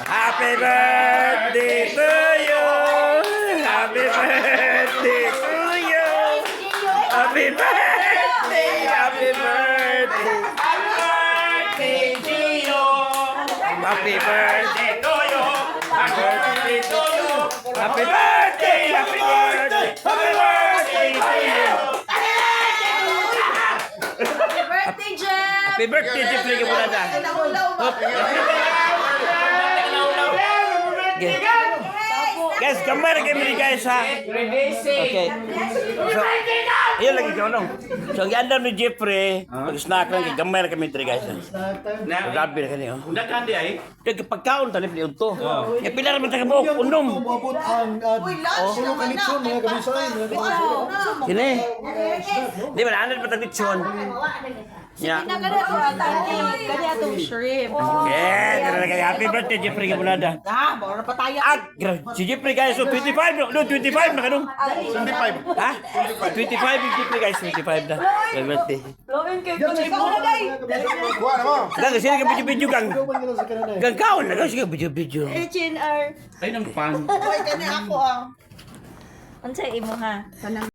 Happy birthday to you. Happy birthday to you. Happy birthday, happy birthday. Happy birthday to you. Happy birthday To you. Happy birthday to you. Happy birthday, happy birthday, happy birthday to you. Happy birthday, Jeff! Happy birthday, Jeffrey Gabulada. Okay. Guys, gamay ra kami ni guys ha. Okay. So, ayun lagi ko no. So ang giandam ni Jeffrey, pag-snack lang kay gamay ra kami diri guys. Grabe ra kani oh. Unda di ay. Kay pagkaon talip ni udto. Kay pila ra man ta kabuok unom. Umabot ang tulo ka litson, mga kabisay, mga kabisay. Kini. Di ba anad pa tag litson? Ya. Na kada to atake, kada atong shrimp. Okay, tara na kayo. Happy birthday, Jeffrey Gabulada. Ah, bora pa tayo. Ah, grabe. Si Jeffrey guys, so 25 no, no 25 na kanong. 25. Ha? 25 yung Jeffrey guys, 25 na. Happy birthday. Loin kay ko na. Kuha na mo. Gang, sino ka video-video gang? Ikaw man gano'n sa kanana eh. Gang kaon na gang, sige video-video. HNR. Ay nang pan. Hoy, kani ako ah. Unsa imo ha?